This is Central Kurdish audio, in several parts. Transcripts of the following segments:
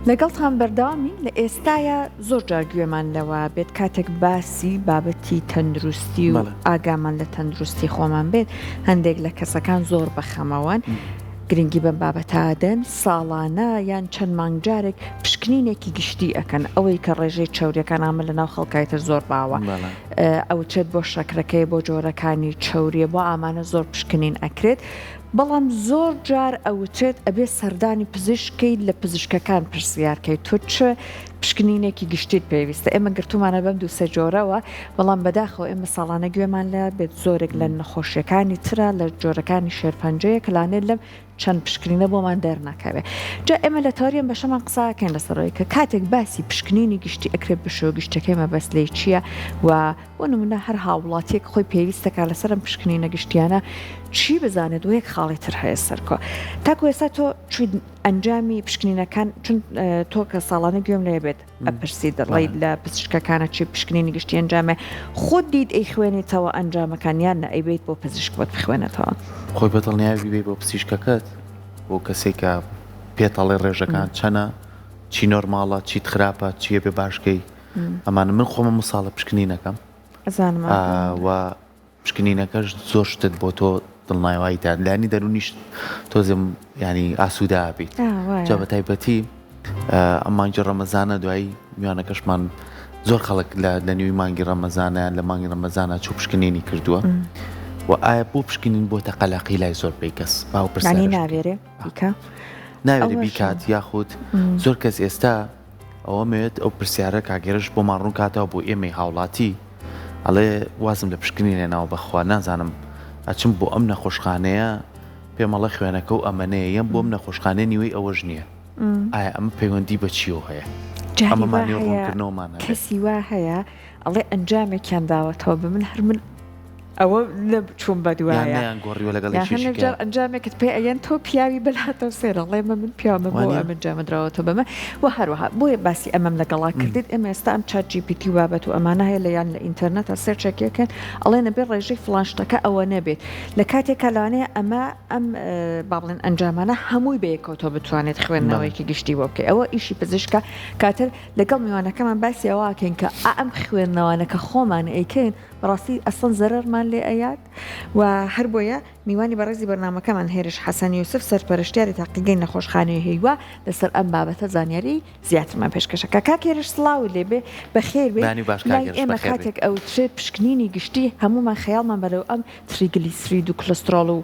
لەگەڵتان بەردەوامین لە ئێستایا زۆر جار گوێمان لەوە بێت کاتێک باسی بابەتی تەندروستی و ئاگامان لە تەندروستی خۆمان بێت هەندێک لە کەسەکان زۆر بەخەمەوەن گرنگی بەم بابەتە ئەدەن ساڵانە یان چەند مانگ جارێک پشکنینێکی گشتی ئەکەن ئەوەی کە ڕێژەی چەوریەکان ئامە لە ناو خەڵکایتر زۆر باوە ئەوچێت بۆ شەکرەکەی بۆ جۆرەکانی چەوریە بۆ ئامانە زۆر پشکنین ئەکرێت بەڵام زۆر جار ئەوترێت ئەبێ سەردانی پزیشک کەیت لە پزیشکەکان پرسیار کەیت تۆ چ پشکنینێکی گشتیت پێویستە ئێمە گرتومانە بەم دوو سێ جۆرەوە بەڵام بەداخەوە ئێمە ساڵانە گوێمان لە بێت زۆرێک لە نەخۆشیەکانی ترە لە جۆرەکانی شێرپەنجەیە کە لانێ لەم چەند پشکنینە بۆمان دەرناکەوێ جا ئێمە لە تەوەری ئەم بەشەمان قساکەین لەسەرەوەی کە کاتێک باسی پشکنینی گشتی ئەکرێت بە شێوە گشتەکەی مەبەست لێی چییە و بۆ نمونە هەر هاووڵاتیەک خۆی پێویستەکا لەسەر ئەم پشکنینە گشتیانە چی بزانێت و یەک خاڵی تر هەیە سەرکۆ تاکو ئێستا تۆ چویت ئەنجامی پشکنینەکان چون تۆ کە ساڵانە گوێم لێ بێت ئەپرسی دەڵێیت لە پزیشکەکانە چی پشکنینی گشتی ئەنجامێ خۆت دیت ئەی خوێنیتەوە ئەنجامەکان یان نە ئەیبەیت بۆ پزیشک بۆت بخوێنێتەوە؟ خۆی بە دڵنیایی بیبەی بۆ پزیشکەکەت بۆ کەسێک کە پێت ئەڵێ ڕێژەکان چەنە چی نۆرماڵە چیت خراپە چیە بێ باشکەی ئەمانە من خۆمە مساڵە پشکنینەکەم و پشکنینەکەش زۆر شتت بۆ تۆ دڵنایوایی تا لانی دەرونیش تۆزم ینی ئاسوودا بیت جا بە تایبەتی ئەم مانگی ڕەمەزانە دوایی میوانەکەشمان زۆر خەڵک لە نوێی مانگی ڕەمەزانیان لە مانگی ڕەمەزانە چوو پشکنینی کردووە و ئایا بۆ پشکنین بۆ تەقەلاقی لای زۆر پێی کەس باو پرسیاری ناوێرێ بیکە ناوێرێ بیکات یاخود زۆر کەس ئێستا ئەوەمەوێت ئەو پرسیارە کاک هێرش بۆمان ڕوون کاتەوە بۆ ئێمەی هاوڵاتی ئەڵێ وازم لە پشکنین هێناوە بەخوا نازانم ئەچم بۆ ئەم نەخۆشخانەیە پێم ئەڵێ خوێنەکە و ئەمەنەیە یەم بۆم نەخۆشخانەیە نیوەی ئەوەش نییە ئایا ئەمە پەیوەندی بە چیەوە هەیە جاری وا ئەمەمان هەیە ڕوونکردنەوەمان هەبێت کەسی وا هەیە ئەڵێ ئەنجامێکیان داوەتەوە بە من هەر من ئەوە نەچووم بە یان دوایە نەیان گۆڕیوە لەگەڵ یان یەکێکی هەندێک جار کە ئەنجامێکت پێ ئەیەن تۆ پیاوی بەلاتەوە سەیرە ئەڵێ مە من پیاومە بۆ وانیە؟ ئەم ئەنجامە دراوەتەوە بە من و هەروەها بۆیە باسی ئەمەم لەگەڵا کردیت ئێمە ئێستا ئەم ChatGPT و بابەت و ئەمانە هەیە لە یان لە ئینتەرنێتا search ێک یەکەن ئەڵێن ئەبێ ڕێژەی فڵان شتەکە ئەوە نەبێت لە کاتێکا لەوانەیە ئەمە ئەم با بڵێن ئەنجامانە هەمووی بەیەکەوە تۆ بتوانێت بەڵێ. خوێندنەوەیەکی گشتی بۆ بکەی ئەوە ئیشی پزیشکە کاتر لەگەڵ میوانەکەمان باسی ئەوە ئەکەین کە ئا ئەم خوێندنەوانە کە خۆمان ئەیکەین بەڕاستی ئەسڵەن زەرەرمان لێ ئەیات و هەر بۆیە میوانی بەڕێزی بەرنامەکەمان هێرش حەسەن یوسف سەرپەرشتیاری تاقیگەی نەخۆشخانەی هیوا لەسەر ئەم بابەتە زانیاری زیاترمان پێشکەش ئەکا. کاک هێرش سڵاوت لێ بێ بەخێر بێی بەیانی باش کاک لای هێرش ئێمە بەخێر بێی. کاتێک ئەوترێت پشکنینی گشتی هەموومان خەیاڵمان بەرەو ئەم تریگلیسرید و کلسترۆڵ و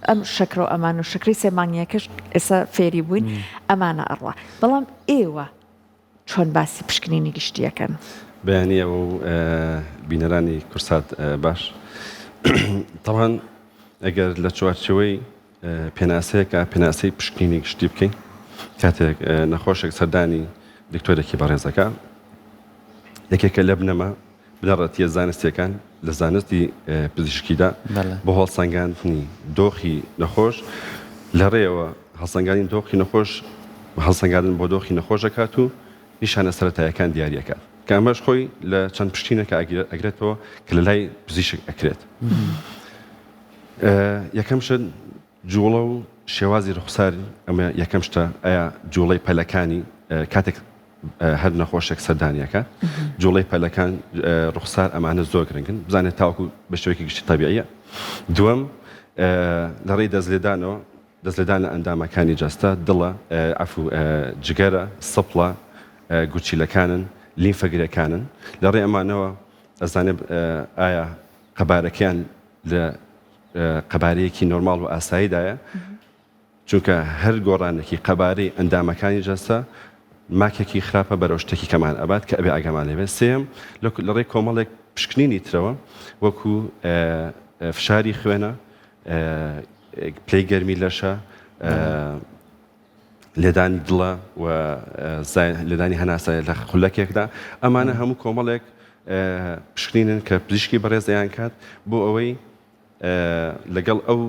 ئەم شەکرە و ئەمان و شەکرەی سێ مانگیەکەش ئێستا فێری بووین ئەمانە ئەڕوا بەڵام ئێوە چۆن باسی پشکنینی گشتی ئەکەن؟ بەیانی ئێوە و بینەرانی کورسات باش. تەبعەن ئەگەر لە چوارچێوەی پێناسەیەکە پێناسەی پشکنینی گشتی بکەین کاتێک نەخۆشێک سەردانی دکتۆرێکی بەڕێزەکە یەکێکە لە بنەما بنەڕەتیە زانستیەکان لە زانستی پزیشکیدا بۆ هەڵسەنگاندنی دۆخی نەخۆش لە ڕێیەوە هەڵسەنگانی دۆخی نەخۆش هەڵسەنگاندن بۆ دۆخی نەخۆش ئەکات و نیشانە سەرەتایەکان دیاری ئەکات کە ئەمەش خۆی لە چەند پشتینێکە ئەگرێتەوە کە لە لای پزیشک ئەکرێت یەکەم شت جوڵە و شێوازی ڕوخساری ئەمە یەکەم شتە ئایا جوڵەی پەلەکانی کاتێک هەر نەخۆشێک سەردانیەکە جوڵەی پەلەکان ڕوخسار ئەمانە زۆر گرنگن بزانێت تاوەکو بە شێوەیەکی گشتی تەبیعیە دووەم لە ڕێی دەستلێدانەوە دەستلێدان لە ئەندامەکانی جەستە دڵە عەفو جگەرە سپڵە گورچیلەکانن لیمفەگرێکانن لە ڕێی ئەمانەوە ئەزانێت ئایا قەبارەکەیان لە قەبارەیەکی نۆرماڵ و ئاساییدایە، چونکە هەر گۆڕانێکی قەبارەی ئەندامەکانی جەستە ماکێکی خراپە بەرەو شتێکی کەمان ئەبات کە ئەبێ ئاگامان لێ بێت. سێیەم، لە ڕێی کۆمەڵێک پشکنینی ترەوە وەکو فشاری خوێنە، پلەی گەرمی لەشە، لێدانی دڵە و لێدانی هەناسە لە خولەکێکدا، ئەمانە هەموو کۆمەڵێک پشکنینن کە پزیشکی بەڕێز دەیانکات بۆ ئەوەی لەگەڵ ئەو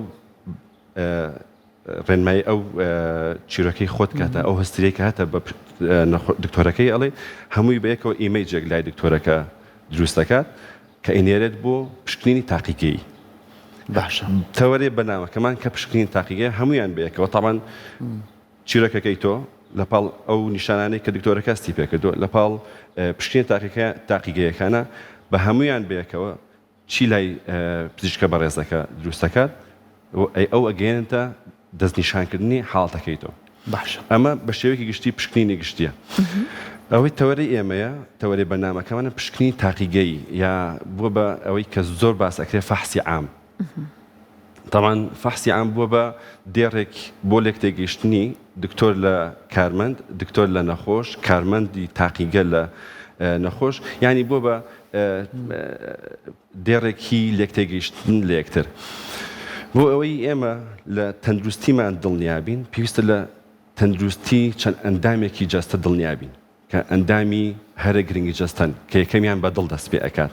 ڕێنمایی ئەو چیرۆکەی خۆت کاتە ئەو هەستریەی کە هەتە بە دکتۆرەکەی ئەڵێ هەمووی بەیەکەوە ئیمەیجێک لای دکتۆرەکە دروست دەکات کە ئەینێرێت بۆ پشکنینی تاقیگەیی. باشە. تەوەرێ بەرنامەکەمان کە پشکنین تاقیگەیە هەموویان بەیەکەوە تاوان چیرۆکەکەی تۆ. لە پاڵ ئەو نیشانانەی کە دکتۆرەکە هەستی پێکردووە، لە پاڵ پشکنینە تاقیگەیەکانە، بە هەموویان بەیەکەوە چی لای پزیشکە بەڕێزەکە دروست دەکات و ئەو ئەگەیەنێتە دەستنیشانکردنی حاڵەتەکەی تۆ. باشە. ئەمە بە شێوەیەکی گشتی پشکنینی گشتییە. ئەوەی تەوەرەی ئێمەیە، تەوەرەی بەرنامەکەمانە پشکنینی تاقیگەیی یا بووە بە ئەوەی کە زۆر باس ئەکرێ فەحسی عام. تەبعەن فەحسی عام بووە بە دێڕێک بۆ لێکتێگەیشتنی دکتۆر لە کارمەند، دکتۆر لە نەخۆش، کارمەندی تاقیگە لە نەخۆش، یانی بووە بە دێڕێکی لێکتێگەیشتن لە یەکتر. بۆ ئەوەی ئێمە لە تەندروستیمان دڵنیابین، پێویستە لە تەندروستی چەند ئەندامێکی جەستە دڵنیابین. کە ئەندامی هەرە گرنگی جەستەن کە یەکەمیان بە دڵ دەست پێ ئەکات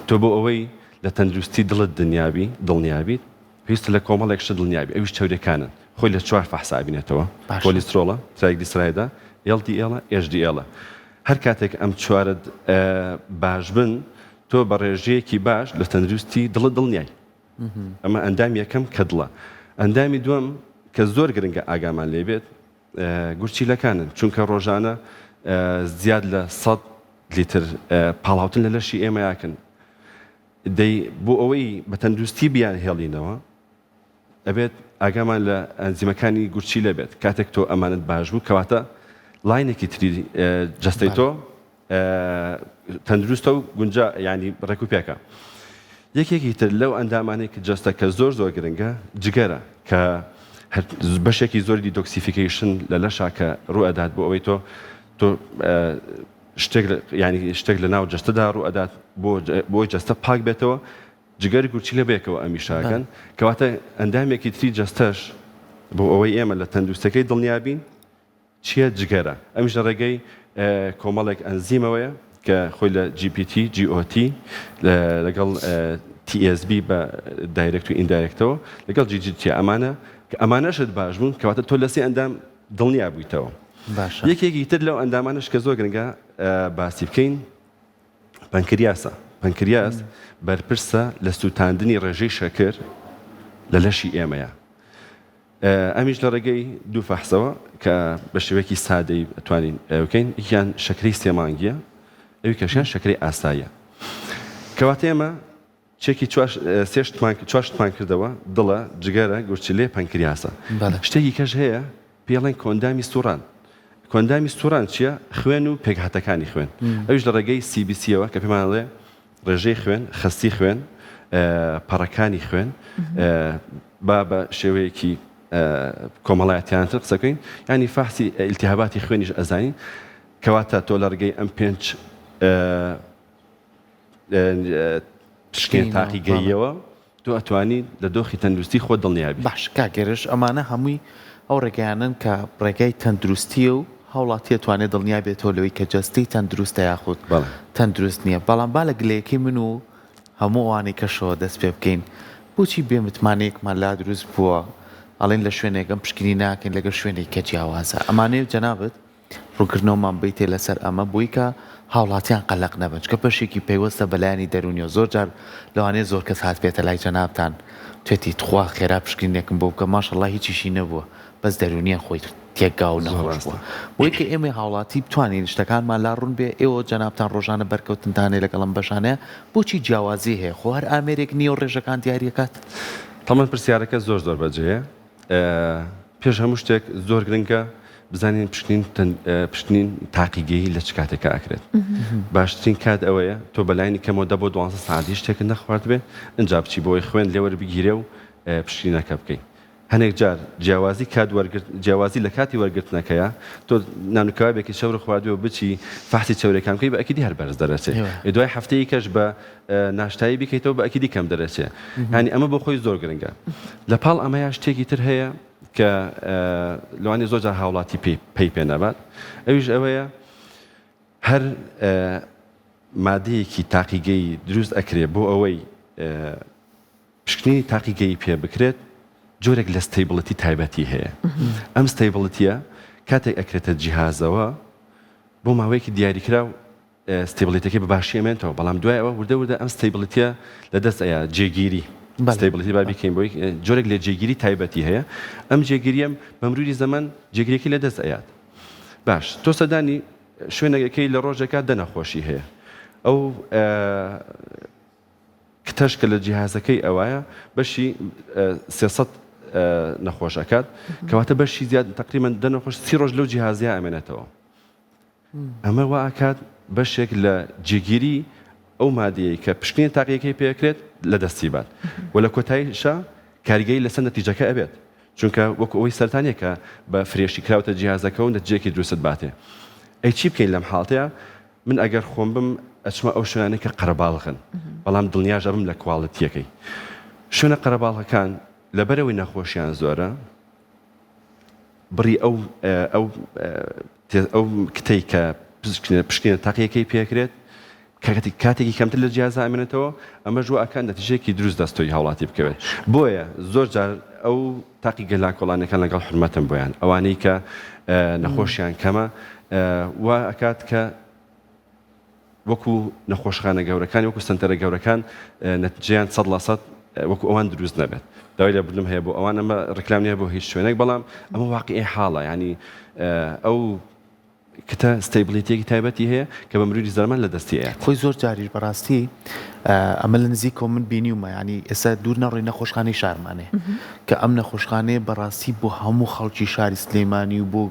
تۆ بۆ ئەوەی لە تەندروستی دڵت دنیابی دڵنیابیت پێویستە لە کۆمەڵێک شت دڵنیابی ئەویش چەوریەکانن خۆی لە چوار فەحسا ئەبینێتەوە کۆلیسترۆڵە triglyceride ە LDL ە HDL ە هەر کاتێک ئەم چوارت باش بن تۆ بە ڕێژەیەکی باش لە تەندروستی دڵت دڵنیای ئەمە ئەندامی یەکەم کە دڵە ئەندامی دووەم کە زۆر گرنگە ئاگامان لێ بێت گورچیلەکانن، چونکە ڕۆژانە زیاد لە سەد لیتر پاڵاوتن لە لەشی ئێمەیاکن، دەی بۆ ئەوەی بە تەندروستی بیانهێڵینەوە ئەبێت ئاگامان لە ئەنزیمەکانی گورچیلە بێت، کاتێک تۆ ئەمانەت باش بوو کەواتە line ێکی تری جەستەی تۆ تەندروستە و گونجا یانی ڕێک و پێکە. یەکێکی تر لەو ئەندامانەی کە جەستە کە زۆر زۆر گرنگە جگەرە کە بەشێکی زۆری detoxification لە لەشا کە ڕوو ئەدات بۆ ئەوەی تۆ تۆ شتێک ینی شتێک لە ناو جەستەدا ڕوو ئەدات بۆ بۆی جەستە پاک بێتەوە جگەر گورچیلە بەیەکەوە ئەمیشاکەن کەواتە ئەندامێکی تری جەستەش بۆ ئەوەی ئێمە لە تەندروستەکەی دڵنیابین چیە جگەرە؟ ئەمیش لە ڕێگەی کۆمەڵێک ئەنزیمەوەیە کە خۆی لە GPT، GOT لەگەڵ TSB بە direct و indirect ەوە لەگەڵ GGT ئەمانە کە ئەمانەشت باش بوون کەواتە تۆ لە سێ ئەندام دڵنیا بوویتەوە. باشە. یەکێکی تر لەو ئەندامانەش کە زۆر گرنگە باسی بکەین پەنکریاسە. پەنکریاس بەرپرسە لە سووتاندنی ڕێژەی شەکر لە لەشی ئێمەیە. ئەمیش لە ڕێگەی دوو فەحسەوە کە بە شێوەیەکی سادەی ئەتوانین بکەین، یەکیان شەکرەی سێ مانگییە، ئەوی کەشیان شەکرەی ئاساییە. کەواتە ئێمە چێکی چوار سێ شتمان چوار شتمان کردەوە، دڵە، جگەرە، گورچیلەیە، پەنکریاسە. شتێکی کەش هەیە پێی ئەڵێن کۆئەندامی سوڕان. کۆئەندامی سوڕان چییە؟ خوێن و پێکهاتەکانی خوێن. ئەویش لە ڕێگەی CBC ەوە کە پێمان ئەڵێ ڕێژەی خوێن، خەستی خوێن، پەڕەکانی خوێن، با بە شێوەیەکی کۆمەڵایەتیانەتر قسە بکەین، یانی فەحسی ئیلتیهاباتی خوێنیش ئەزانین، کەواتە تۆ لە ڕێگەی ئەم پێنج پشکنین تاقیگەییەوە تۆ ئەتوانی لە دۆخی تەندروستی خۆت دڵنیا بی. باش کاک هێرش ئەمانە هەمووی ئەو ڕێگایانەن کە ڕێگای تەندروستیە و هاوڵاتی ئەتوانێ دڵنیا بێتەوە لەوەی کە جەستەی تەندروستە یاخود بەڵێ. تەندروست نیە بەڵام با لە گلەیەکەی من و هەموو ئەوانەی کەشەوە دەست پێ بکەین بۆچی بێ متمانەیەکمان لا دروست بووە ئەڵێن لە شوێنێک ئەم پشکنین ناکەین لەگەڵ شوێنێکی کە جیاوازە ئەمانەیە جەنابت ڕوونکردنەوەمان بەیتێ لەسەر ئەمە بۆی کە هاوڵاتیان قەلەق نەبن چونکە بەشێکی پەیوەستە بە لایەنی دەروونیەوە زۆر جار لەوانەیە زۆر کەس هاتبێتە لای جەنابتان توێتی تخوا خێرا پشکنینێکم بۆ بکە ماشەڵا هیچیشی نەبووە بەس دەروونیان خۆی تێکگا و زۆر نەخۆش ڕاستە. بووە بۆی کە ئێمەی هاوڵاتی بتوانین شتەکانمان لا ڕوون بێ ئێوە جەنابتان ڕۆژانە بەرکەوتنتان هەیە لەگەڵ ئەم بەشانەیە بۆچی جیاوازی هەیە خۆ هەر ئامێرێک نییە و ڕێژەکان دیاریەکات؟ تەمەن پرسیارەکە زۆر زۆر بەجێیە. پێش هەموو شتێک زۆر گرنگە بزانین پشکنین پشکنین تاقیگەیی لە چ کاتێکا ئەکرێت باشترین کات ئەوەیە تۆ بەلایانی کەمەوە دە بۆ دوانزە سەعات هیچ شتێکت نەخواردبێ ئینجا بچی بۆی خوێن لێ وەربگیرێ و پشکنینەکە بکەی هەنێک جار جیاوازی کات وەرگرت جیاوازی لە کاتی وەرگرتنەکەیە تۆ نان و کەوابێکی چەور خواردووە بچی فەحسی چەورەکان بکەی بە ئەکیدی هەر بەرز دەرەچێ دوای هەفتەیەکەش بە ناشتایی بیکەیتەوە بە ئەکیدی کەم دەرەچێ یانی ئەمە بۆ خۆی زۆر گرنگە لە پاڵ ئەمەیا شتێکی تر هەیە کە لەوانەیە زۆر جار هاوڵاتی پێی پەی پێ نەبات ئەویش ئەوەیە هەر مادەیەکی تاقیگەی دروست ئەکرێ بۆ ئەوەی پشکنینی تاقیگەیی پێ بکرێت جۆرێک لە stability تایبەتی هەیە ئەم stability ە کاتێک ئەکرێتە جیهازەوە بۆ ماوەیەکی دیاریکراو stability ەکەی بە باشی ئەمێنتەوە بەڵام دوای ئەوە وردە وردە ئەم stability ە لە دەست ئەیا جێگیری stability با بیکەین بۆی جۆرێک لە جێگیری تایبەتی هەیە ئەم جێگیریەم بە مروری زەمەن جێگیرەکەی لە دەست ئەیات. باش تۆ سەردانی شوێنێک ئەکەی لە ڕۆژێکا دە نەخۆشی هەیە ئەو kit ەش کە لە جیهازەکەی ئەوایە بەشی 300 نەخۆش ئەکات کەواتە بەشی زیاد تقریبا دە نەخۆش سی ڕۆژ لەو جیهازەیە ئەمێنێتەوە ئەمە وا ئەکات بەشێک لە جێگیری ئەو مادەیەی کە پشکنینە تاقیەکەی پێکرێت لە دەستی بات و لە کۆتاییشا کاریگەری لەسەر نەتیجەکە ئەبێت چونکە وەکو ئەوەی سەرەتا نیە کە بە fresh ی کراوتە جیهازەکە و نەتیجەیەکی دروستت باتێ ئەی چی بکەین لەم حاڵتەیا من ئەگەر خۆم بم ئەچمە ئەو شوێنانەی کە قەرەباڵغن بەڵام دڵنیاش ئەبم لە quality یەکەی شوێنە قەرەباڵغەکان لەبەرئەوەی نەخۆشیان زۆرە بڕی ئەو ئەو ئەو kit ەی کە پشکنینە تاقیەکەی پێکرێت کاتێکی کەمتر لە جیازا ئەمێنێتەوە ئەمەش وا ئەکات نەتیجەیەکی دروست دەست تۆی هاوڵاتی بکەوێت بۆیە زۆر جار ئەو تاقیگە لاکۆڵانەکان لەگەڵ حورمەتم بۆیان ئەوانەی کە نەخۆشیان کەمە وا ئەکات کە وەکو نەخۆشخانە گەورەکان وەکو سەنتەرە گەورەکان نەتیجەیان 100% وەکو ئەوان دروست نەبێت داوای لێبوردنم هەیە بۆ ئەوان ئەمە ڕیکلام نیە بۆ هیچ شوێنێک بەڵام ئەمە واقعی حاڵە ینی ئەو kit ە stability ێکی تایبەتی هەیە کە بە مروری زەمان لە دەستی ئەیات. خۆی زۆر جاریش بەڕاستی ئەمە لە نزیکەوە من بینیومە یانی ئێستا دوور نەڕۆی نەخۆشخانەی شارمان هەیە کە ئەم نەخۆشخانەیە بەڕاستی بۆ هەموو خەڵکی شاری سلێمانی و بۆ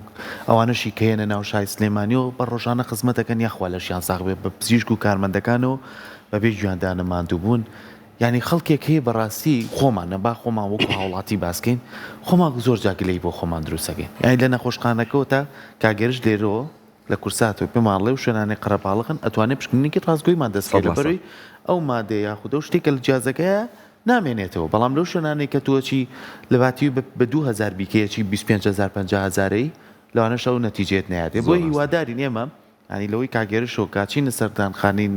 ئەوانەشی کە یەنە ناو شاری سلێمانیەوە بە ڕۆژانە خزمەت دەکەن یاخوا لەشیان ساغ بێ بە پزیشک و کارمەندەکانەوە بەبێ گیاندانە ماندووبوون یانی خەڵکێک هەیە بەڕاستی خۆمان نە با خۆمان وەکو هاوڵاتی باس کەین خۆمان زۆر جار گلەیی بۆ خۆمان دروست ئەکەین یانی لە نەخۆشخانەکەوە تا کاک هێرش لێرەوە لە کورساتەوە پێمان ئەڵێ و شوێنانەی قەرەباڵغن ئەتوانێ پشکنینێکی ڕاستگۆیمان دەست بکەوێت لەبەرئەوەی ئەو مادەیە یاخود ئەو شتێک کە لە جیازەکەیە نامێنێتەوە بەڵام لەو شوێنانەی کە تۆ ئەچی لە باتی بە 2000 بیکەی ئەچی 25 هەزار 50 هەزارەی لەوانەشە ئەو نەتیجەیەت نەیاتێ بۆیە هیوادارین ئێمە یانی لەوەی کاک هێرشۆ کە چینە سەردان خانەی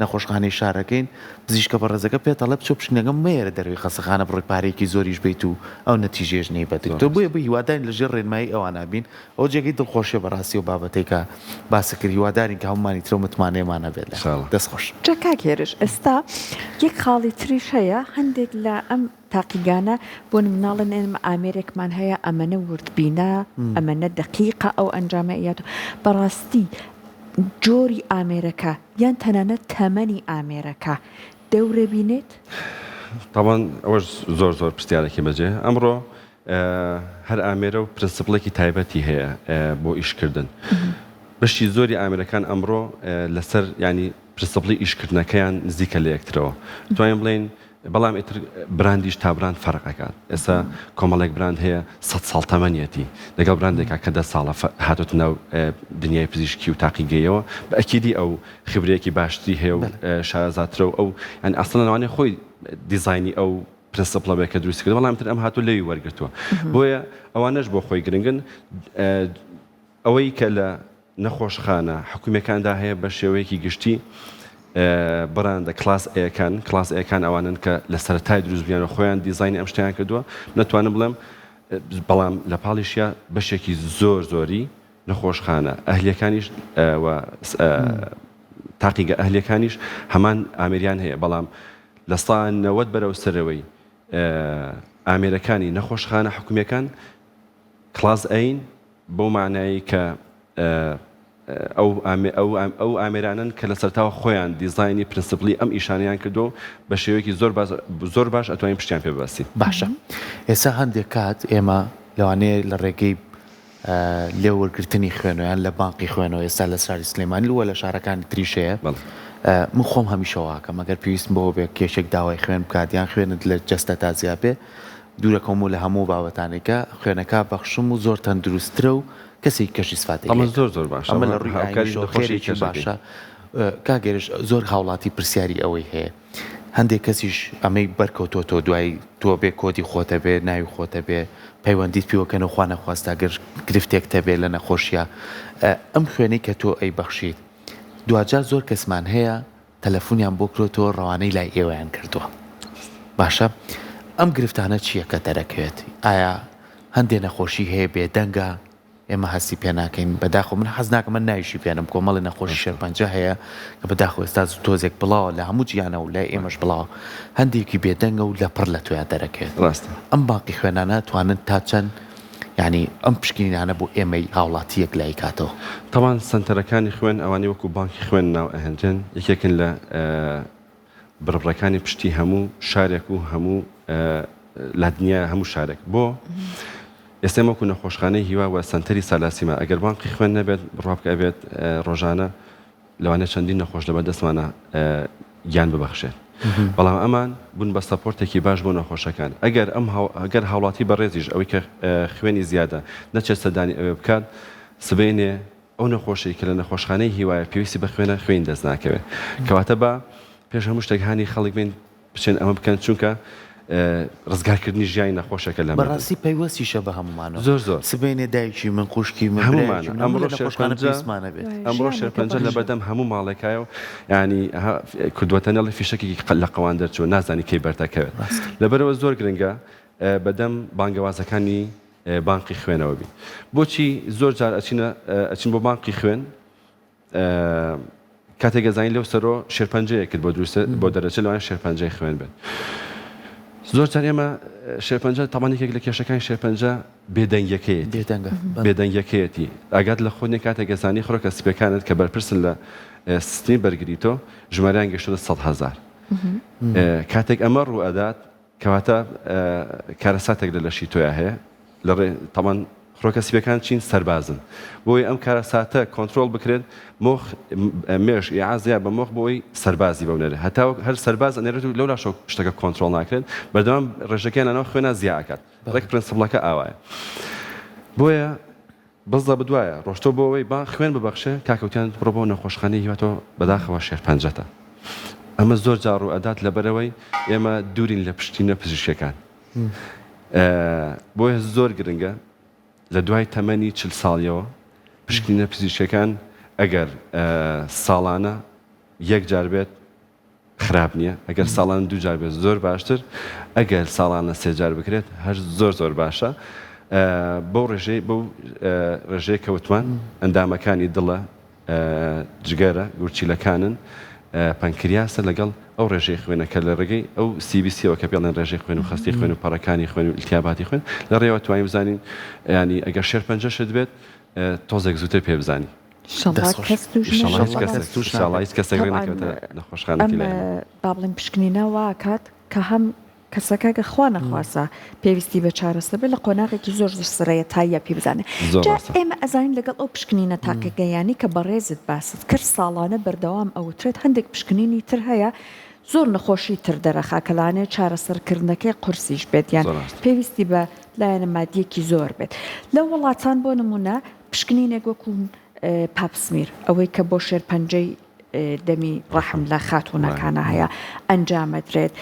نەخۆشخانەی شارەکەین پزیشکە بەڕێزەکە پێت ئەڵێ بچۆ پشکنەکەم مەیەرە دەرەوەی خەسەخانە بڕی پارەیەکی زۆریش بیت و ئەو نەتیجەیەش نەی بە دکتۆر بۆیە بۆ هیوادارین لە ژێر ڕێنمایی ئەوانا بین ئەوە جێگەی دڵخۆشیە بەڕاستی ئەو بابەتەی کە باست کرد هیوادارین کە هەموومانی ترەو متمانەیەمان هەبێت لە دەست خۆش. جا کاک هێرش ئێستا یەک خاڵی تریش هەیە هەندێک لە ئەم تاقیگانە بۆ نمونە ئەڵێن ئێمە ئامێرێکمان هەیە ئەمەنە وردبینە ئەمەنە دەقیقە ئەو ئەنجامە ئەیات بەڕاستی جۆری ئامێرەکە یان تەنانەت تەمەنی ئامێرەکە دەورە بینێت؟ تاوان ئەوەش زۆر زۆر پرسیارێکی بەجێ ئەمڕۆ هەر ئامێرە و principle ێکی تایبەتی هەیە بۆ ئیشکردن بەشی زۆری ئامێرەکان ئەمڕۆ لەسەر ینی principle ی ئیشکردنەکەیان نزیکە لە یەکترەوە توانین بڵێین بەڵام ئیتر براندیش تا براند فەرق ئەکات ئێستا کۆمەڵێک براند هەیە سەد ساڵ تەمەنیەتی لەگەڵ براندێکا کە دە ساڵە هاتۆتە ناو دنیای پزیشکی و تاقیگەیەوە بە ئەکیدی ئەو خبرەیەکی باشتری هەیە و شارەزاترە و ئەو یانی ئەسڵەن لەوانەیە خۆی دیزاینی ئەو principle ە بێ کە دروستی کردوە بەڵام ئیتر ئەم هاتوو لەوی وەرگرتووە بۆیە ئەوانەش بۆ خۆی گرنگن ئەوەی کە لە نەخۆشخانە حکومیەکاندا هەیە بە شێوەیەکی گشتی بڕاندە class A ەکان، class A ەکان ئەوانەن کە لە سەرەتای دروست بوویان و خۆیان دیزاینی ئەم شتەیان کردووە، نەتوانم بڵێم بەڵام لە پاڵیشیا بەشێکی زۆر زۆری نەخۆشخانە ئەهلیەکانیش و تاقیگە ئەهلیەکانیش هەمان ئامێریان هەیە بەڵام لە سا 90 بەرەو سەرەوەی ئامێرەکانی نەخۆشخانە حکومیەکان class A ین بەو مانایەی کە ئەو ئەو ئامێرانەن کە لە سەرتاوە خۆیان دیزاینی principle ی ئەم ئیشانەیان کردووە و بە شێوەیەکی زۆر باش زۆر باش ئەتوانین پشتیان پێ ببەستین. باشە ئێستا هەندێک کات ئێمە لەوانەیە لە ڕێگەی لێ وەرگرتنی خوێنەوە یان لە بانقی خوێنەوە ئێستا لە شاری سلێمانی وە لە شارەکانی تریش هەیە من خۆم هەمیشە واکەم ئەگەر پێویستم بەوە بێ کێشێک داوای خوێن بکات یان خوێنت لە جەستەتا زیاد بێ دوورەکەوم و لە هەموو بابەتانەی کە خوێنەکە بەخشم و زۆر تەندروستترە و کەسێکی کەشی ئیسفادەی ئەمە لێ زۆر زۆر باشە ئەمە لە ڕووی هاوکاری ئاینیشەوە نەخۆشی خێرێکی کەشەکەی. باشە کاک هێرش زۆر هاوڵاتی پرسیاری ئەوەی هەیە هەندێک کەسیش ئەمەی بەرکەوتۆتەوە دوای تۆ بێ کۆدی خۆتە بێ ناوی خۆتە بێ پەیوەندیت پیوەکەن و خوا نەخواستە گەر گرفتێکتە بێ لە نەخۆشیە ئەم خوێنەی کە تۆ ئەیبەخشیت دواجار زۆر کەسمان هەیە تەلەفونیان بۆ کرۆتەوە ڕەوانەی لای ئێوەیان کردووە باشە ئەم گرفتانە چییە کە دەرەکەوێت ئایا هەندێ نەخۆشی هەیە بێدەنگە ئێمە هەستی پێ ناکەین بەداخۆ من حەز ناکەم من ناویشی بێنم کۆمەڵی نەخۆشی شێرپەنجە هەیە کە بەداخۆ ئێستا تۆزێک بڵاوە لە هەموو جیانە و لای ئێمەش بڵاوە هەندێکی بێدەنگە و لەپڕ لە تۆیا دەرەکەوێت ڕاستە ئەم باقی خوێنانە توانن تا چەند. یانی ئەم پشکنینانە بۆ ئێمەی هاوڵاتی یەکلایی کاتەوە. تەبعەن سەنتەرەکانی خوێن ئەوانەی وەکو بانکی خوێن ناو ئەهێنرێن یەکێکن لە بڕبڕەکانی پشتی هەموو شارێک و هەموو لە دنیا هەموو شارێک بۆ ئێستا وەکو نەخۆشخانەی هیوا و سەنتەری سالاسیما ئەگەر بانقی خوێن نەبێت بڕوا بکە ئەبێت ڕۆژانە لەوانەیە چەندین نەخۆش لەبەر دەستمانە گیان ببەخشێت بەڵام ئەمان بوون بە support ێکی باش بۆ نەخۆشەکان ئەگەر ئەم ئەگەر هاوڵاتی بەڕێزیش ئەوەی کە خوێنی زیادە نەچێت سەردانی ئەوێ بکات سبەینێ ئەو نەخۆشەی کە لە نەخۆشخانەی هیوایە پێویستی بە خوێنە خوێنی دەست ناکەوێت کەواتە با پێش هەموو شتێک هانی خەڵک بین بچن ئەمە بکەن چونکە ڕزگارکردنی ژیانی نەخۆشێکە لە مردن. بەڕاستی پەیوەستیشە بە هەموومانەوە. زۆر زۆر. سبەینێ دایکی من، خوشکی من، برایەکی من هەموو لە نەخۆشخانە پێویستمان ئەبێت. ئەمڕۆ شێرپەنجە لەبەردەم هەموو ماڵێکایە و یانی کوردوەتەنی ئەڵێ فیشەکێکی لە قەوان دەرچووە نازانی کەی بەردەکەوێت. لەبەرئەوە زۆر گرنگە بەدەم بانگەوازەکانی بانقی خوێنەوە بین. بۆچی زۆر جار ئەچینە ئەچین بۆ بانقی خوێن کاتێک ئەزانین لەو سەرۆ شێرپەنجەیەکت بۆ دروستە بۆ دەرەچێت لەوانەیە شێرپەنجەی خوێن بێت زۆر جار ئێمە شێرپەنجە تاوان یەکێک لە کێشەکانی شێرپەنجە بێدەنگیەکەیەتی بێدەنگە بێدەنگیەکەیەتی ئاگات لە خۆت نیە کاتێک ئەزانی خڕۆکە سپیەکانت کە بەرپرسن لە سیستمی بەرگری تۆ ژمارەیان گەشتۆتە 100,000 کاتێک ئەمە ڕوو ئەدات کەواتە کارەساتێک لە لەشی تۆیا هەیە لە ڕێ تەبعەن خڕۆکە سپیەکان چین سەربازن بۆی ئەم کارەساتە کۆنترۆڵ بکرێت مۆخ مێش ئیعازیا بە مۆخ بۆی سەربازی بەونێرێت هەتا هەر سەرباز ئەنێرێت و لەو لاشەوە شتەکە کۆنترۆڵ ناکرێت بەردەوام ڕێژەکەیان لەناو خوێنا زیا ئەکات ڕێک principle ەکە ئاوایە بۆیە بزە بدوایە ڕۆشتۆ بۆ ئەوەی با خوێن ببەخشێ کاکە وتیان بڕۆ بۆ نەخۆشخانەی هیوا تۆ بەداخەوە شێرپەنجەتە ئەمە زۆر جار ڕوو ئەدات لەبەرئەوەی ئێمە دوورین لە پشتینە پزیشکەکان بۆیە زۆر گرنگە لە دوای تەمەنی چل ساڵیەوە پشکنینە پزیشکەکان ئەگەر ساڵانە یەک جار بێت خراپ نییە ئەگەر ساڵانە دوو جار بێت زۆر باشتر ئەگەر ساڵانە سێ جار بکرێت هەر زۆر زۆر باشە بەو ڕێژەی بەو ڕێژەیە کە وتمان ئەندامەکانی دڵە جگەرە گورچیلەکانن پەنکریاسە لەگەڵ ئەو ڕێژەی خوێنە کە لە ڕێگەی ئەو CBC ەوە کە پێڵێن ڕێژەی خوێن و خەستی خوێن و پەڕەکانی خوێن و ئیلتیاباتی خوێن لە ڕێوە توانین بزانین ینی ئەگەر شێرپەنجەشت بێت تۆزێک زووتر پێ بزانی. ئیشەڵا کەس توش نەبێت. ئیشەڵا هیچ کەسێک ڕێ نەکەوێتە نەخۆشخانەکەی لای ئێمە. با بڵێین پشکنینە وا ئەکات کە هەم کەسەکە گەر خوا نەخواستە پێویستی بە چارەسەر بێت لە قۆناغێکی زۆر زۆر سەرەتاییە پێی بزانێت. جا ئێمە ئەزانین لەگەڵ ئەو پشکنینە تاقیگەیانەی کە بەڕێزت باست کرد ساڵانە بەردەوام ئەوترێت هەندێک پشکنینی تر هەیە زۆر نەخۆشی تر دەرەخا کە لەوانەیە چارەسەرکردنەکەی قورسیش بێت یان پێویستی بە لایەنە مادیەکی زۆر بێت. لە وڵاتان بۆ نمونە پشکنینێک وەکو pap smear ئەوەی کە بۆ شێرپەنجەی دەمی ڕەحم لە خاتوونەکانە هەیە ئەنجامەدرێت،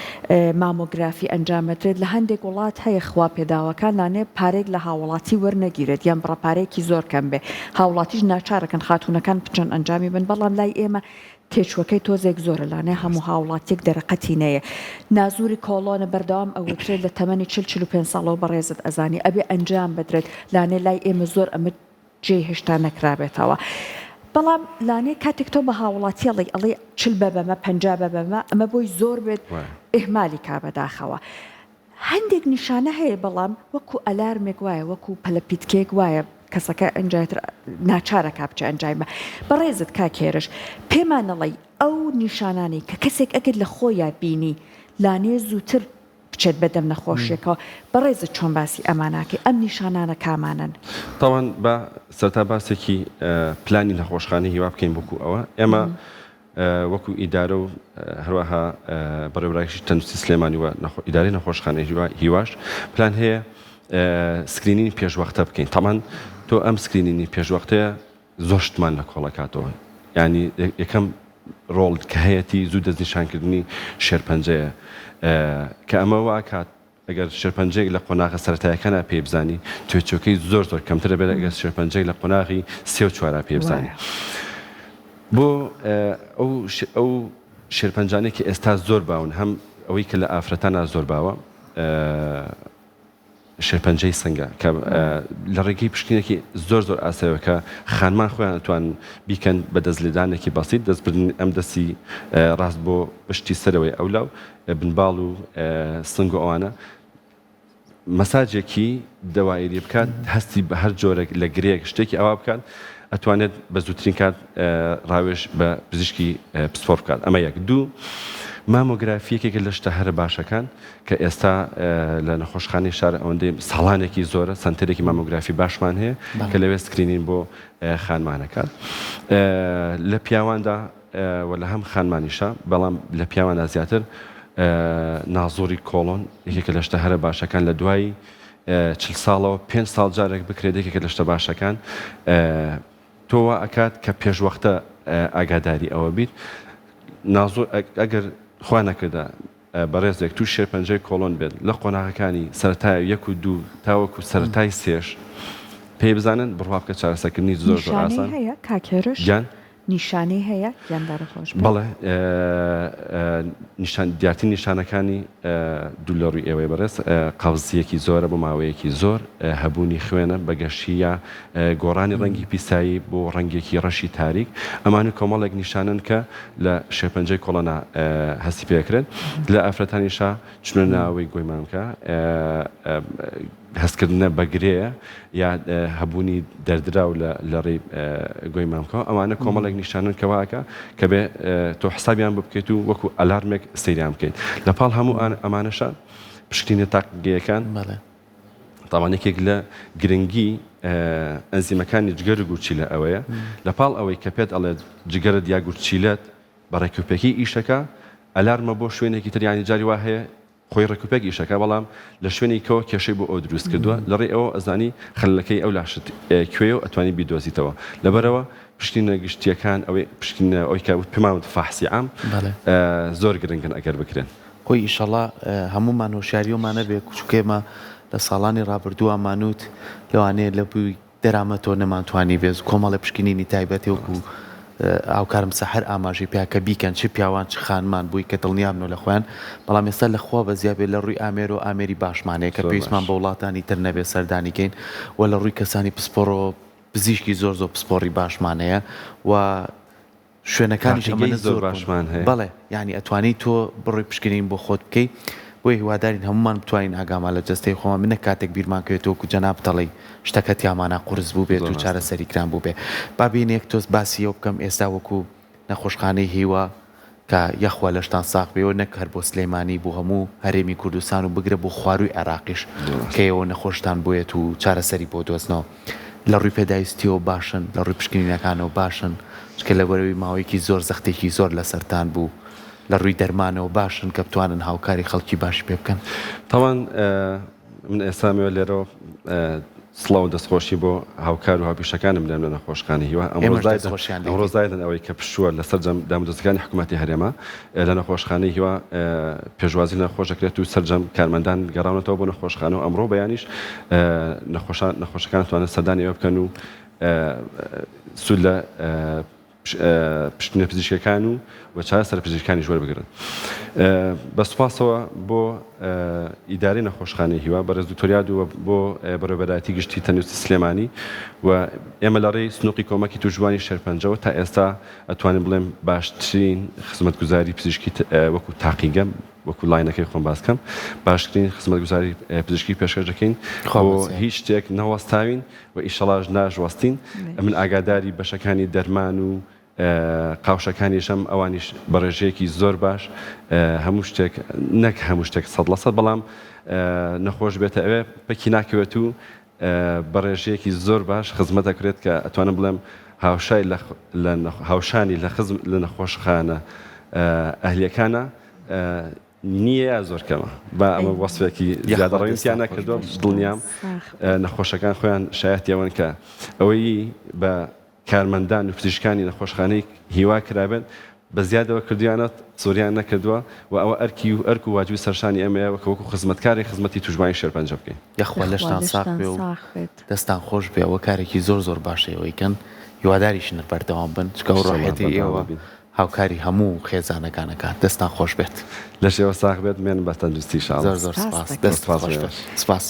مامۆگرافی ئەنجامەدرێت، لە هەندێک وڵات هەیە خوا پێداوەکان لانێ پارەیەک لە هاوڵاتی وەرنەگیرێت یان بڕە پارەیەکی زۆر کەم بێ هاوڵاتیش ناچارەکەن خاتوونەکان بچن ئەنجامی بن بەڵام لای ئێمە تێچووەکەی تۆزێک زۆرە لانێ هەموو هاوڵاتیەک دەرەقەتی نەیە نازوری کۆڵۆنە بەردەوام ئەوترێت لە تەمەنی 40 45 ساڵەوە بەڕێزت ئەزانی ئەبێ ئەنجام بدرێت لانێ لای ئێمە زۆر ئەمە جێی هێشتا نەکرابێتەوە بەڵام لانێ کاتێک تۆ بە هاوڵاتی ئەڵێی ئەڵێ چل بە بەمە 50 بە بەمە ئەمە بۆی زۆر بێت ئیهمالی کا بەداخەوە هەندێک نیشانە هەیە بەڵام وەکو ئەلارمێک وایە وەکو پەلەپیتکەیەک وایە کەسەکە ئەنجایتر ناچارە کا بچێ ئەنجامی بە بەڕێزت کاک هێرش پێمان ئەڵێی ئەو نیشانانەی کە کەسێک ئەگەر لە خۆیا بینی لانێ زووتر بچێت بە دەم نەخۆشیەکەوە بەڕێزت چۆن باسی ئەماناکەی ئەم نیشانانە کامانەن؟ تاوان با سەرتا باسێکی پلانی نەخۆشخانەی هیوا بکەین وەکو ئەوە ئێمە وەکو ئیدارە و هەروەها بەڕێوەبەرایەتی تەندروستی سلێمانی و ئیدارەی نەخۆشخانەی هیواش پلان هەیە screening پێشوەختە بکەین تامان تۆ ئەم screening ی پێشوەختەیە زۆر شتمان لە کۆڵەکاتەوە ینی یەکەم ڕۆڵ کە هەیەتی زوو دەستنیشانکردنی شێرپەنجەیە کە ئەمە واکات ئەگەر شێرپەنجەیەک لە قۆناغە سەرەتایەکانا پێی بزانی توێچووەکەی زۆر زۆر کەمتر دەبێت ئەگەر شێرپەنجەیەک لە قۆناغی سێ و چوارا پێی بزانی. بۆ ئەو ئەو شێرپەنجانەی کە ئێستا زۆر باون هەم ئەوەی کە لە ئافرەتانا زۆر باوە شێرپەنجەی سنگە کە لە ڕێگەی پشکنێکی زۆر زۆر ئاسایەوە کە خانمان خۆیان ئەتوان بیکەن بە دەست لێدانێکی بەسیت دەستبردن ئەم دەستی ڕاست بۆ پشتی سەرەوەی ئەولا و بنباڵ و سنگ و ئەوانە. مەساجێکی دەوایری بکات هەستی بە هەر جۆرێک لە گرێک شتێکی ئەوا بکات ئەتوانێت بە زووترین کات ڕاوێژ بە پزیشکی پسپۆر بکات ئەمە یەک دوو مامۆگرافی یەکێکە لە شتە هەرە باشەکان کە ئێستا لە نەخۆشخانەی شار ئەوەندەی ساڵانێکی زۆرە سەنتەرێکی مامۆگرافی باشمان هەیە کە لەوێ screening بۆ خانمانەکات لە پیاواندا و لە هەم خانمانیشا بەڵام لە پیاواندا زیاتر نازۆری کۆڵۆن یەکێکە لە شتە هەرە باشەکان لە دوای چل ساڵەوە پێنج ساڵ جارێک بکرێت یەکێکە لە شتە باشەکان تۆ وا ئەکات کە پێشوەختە ئاگاداری ئەوە بیت نازۆ ئەگەر خوا نەکردە بەڕێزێک تووش شێرپەنجەی کۆڵۆن بێت لە قۆناغەکانی سەرەتای یەک و دوو تاوەکو سەرەتای سێش پێی بزانن بڕوا بکە چارەسەرکردنی زۆر زۆر نیشانەی ئاسان هەیە کاک هێرش؟ گیان؟ نیشانەی هەیە گیان دارە خۆش بێت. بەڵێ نیشان دیارترین نیشانەکانی دوو لە ڕووی ئێوەی بەڕێز قەبزییەکی زۆرە بۆ ماوەیەکی زۆر هەبوونی خوێنە بە گەشی یا گۆڕانی ڕەنگی پیسایی بۆ ڕەنگێکی ڕەشی تاریک ئەمانە کۆمەڵێک نیشانەن کە لە شێرپەنجەی کۆڵۆنا هەستی پێکرێت لە ئافرەتانیشا چونە ناوەی گۆی مامکە هەستکردنە بە گرێ یا هەبوونی دەردراو لە ڕێی گۆی مامکەوە ئەوانە کۆمەڵێک نیشانن کەواکە کە بێ تۆ حسابیان بکەیت و وەکو ئەلارمێک سەیریان بکەیت لە پاڵ هەموو ئەمانەشە پشکنینە تاقیگەیەکان تاوان یەکێک لە گرنگی ئەنزیمەکانی جگەر و گورچیلە ئەوەیە لە پاڵ ئەوەی کە پێت ئەڵێت جگەرت یا گورچیلەت بە ڕێکوپێکی ئیشەکە ئەلارمە بۆ شوێنێکی تر یانی جاری وا هەیە خۆی ڕێکوپێک ئیشەکە بەڵام لە شوێنی کەوە کێشەی بۆ ئەو دروست کردووە لە ڕێی ئەوە ئەزانی خەلەکەی ئەو لاشت کوێیە و ئەتوانی بیدۆزیتەوە لەبەرەوە پشکنینە گشتیەکان ئەوەی پشکنینە ئەوەی کە پێمان وت فەحسی عام زۆر گرنگن ئەگەر بکرێن. خۆی ئیشەڵا هەموومان هۆشیاریەومان هەبێ چونکە ئێمە لە ساڵانی ڕابردووا مانوت لەوانەیە لە بووی دەرامەتەوە نەمانتوانی بێ کۆمەڵێ پشکنینی تایبەتی وەکو هاوکارم سەحەر ئاماژەی پیا کە بیکەن چ پیاوان چ خانمان بووی کە دڵنیابنەوە لە خۆیان بەڵام ئێستا لە خوا بەزیا بێ لە ڕووی ئامێرەوە ئامێری باشمان هەیە کە پێویستمان بە وڵاتانی تر نەبێ سەردانی کەین و لە ڕووی کەسانی پسپۆڕەوە پزیشکی زۆر زۆر پسپۆڕی باشمان هەیە و شوێنەکانیش ئەمەنە زۆر باشمان هەیە. بەڵێ یانی ئەتوانی تۆ بڕۆی پشکنین بۆ خۆت بکەی بۆیە هیوادارین هەموومان بتوانین ئاگامان لە جەستەی خۆمان بێ نەک کاتێک بیرمان کەوێتەوە وەکو جەنابت ئەڵێی شتەکە تیامانا قورس بووبێت و چارەسەری گران بووبێ با بێینە یەک تۆز باسی ئەوە بکەم ئێستا وەکو نەخۆشخانەی هیوا کە یاخوا لەشتان ساغ بێ و نەک هەر بۆ سلێمانی بۆ هەموو هەرێمی کوردستان و بگرە بۆ خوارووی عێراقیش کە ئێوە نەخۆشتان بۆیەت و چارەسەری بۆ دۆزنەوە لە ڕووی پێداویستیەوە باشن لە ڕووی پشکنینەکانەوە باشن چونکە لەبەرئەوەی ماوەیەکی زۆر زەختێکی زۆر لەسەرتان بوو لە ڕووی دەرمانەوە باشن کە بتوانن هاوکاری خەڵکی باشی پێ بکەن؟ تاوان من ئێستا ئەمەوێت لێرەوە سڵاو و دەستخۆشی بۆ هاوکار و هاوپیشەکانم بنێرم لە نەخۆشخانەی هیوا ئەمڕۆ ئەمڕۆ زایدن ئەوەی کە پشووە لە سەرجەم دامودەزگاکانی حکوومەتی هەرێمە لە نەخۆشخانەی هیوا پێشوازی لە نەخۆش دەکرێت و سەرجەم کارمەندان گەڕاونەتەوە بۆ نەخۆشخانە و ئەمڕۆ بەیانیش نەخۆشان نەخۆشەکان توانن سەردانی ئەوە بکەن و سوود لە پشکنینە پزیشکیەکان و و چارەسەرە پزیشکانیش وەربگرن. بە سوپاسەوە بۆ ئیدارەی نەخۆشخانەی هیوا، بەڕێز دکتۆر یاد و بۆ بەڕێوەبەرایەتی گشتی تەندروستی سلێمانی و ئێمە لە ڕێی سنوقی کۆمەکی تووشبووانی شێرپەنجەوە تا ئێستا ئەتوانین بڵێم باشترین خزمەتگوزاری پزیشکی وەکو تاقیگە وەکو لاینەکەی خۆم باس کەم باشترین خزمەتگوزاری پزیشکی پێشکەش دەکەین بۆ هیچ شتێک نەوەستاوین و ئیشەڵاش ناشوەستین من ئاگاداری بەشەکانی دەرمان و قاوشەکانیشم ئەوانیش بە ڕێژەیەکی زۆر باش هەموو شتێک نەک هەموو شتێک سەد لە سەد بەڵام نەخۆش بێتە ئەوێ پەکی ناکەوێت و بە ڕێژەیەکی زۆر باش خزمەت دەکرێت کە ئەتوانم بڵێم هاوشای لە هاوشانی لە خزم لە نەخۆشخانە ئەهلیەکانە نییە یا زۆر کەمە با ئەمە وەسفێکی زیادەڕەویم تیا نەکردووە دڵنیام نەخۆشەکان خۆیان شایەتی ئەوەن کە ئەوەی بە کارمەندان و پزیشکانی نەخۆشخانەی هیوا کرابێت بە زیادەوە کردویانە زۆریان نەکردووە و ئەوە ئەرکی و ئەرک و واجبی سەرشانی ئێمەیە وەکە وەکو خزمەتکارێک خزمەتی تووشبوانی شێرپەنجە بکەین. یاخوا لەشتان ساغ بێ و دەستان خۆش بێ ئەوە کارێکی زۆر زۆر باشە ئێوەی کەن هیواداریشن بەردەوام بن چونکە ئەو ڕۆحیەتەی ئێوە هاوکاری هەموو خێزانەکان ئەکات دەستان خۆش بێت. لەش ئێوە ساغ بێت مێنم بە تەندروستی ئیشاڵا. زۆر زۆر سپاس دەست خۆش بێت سپاس.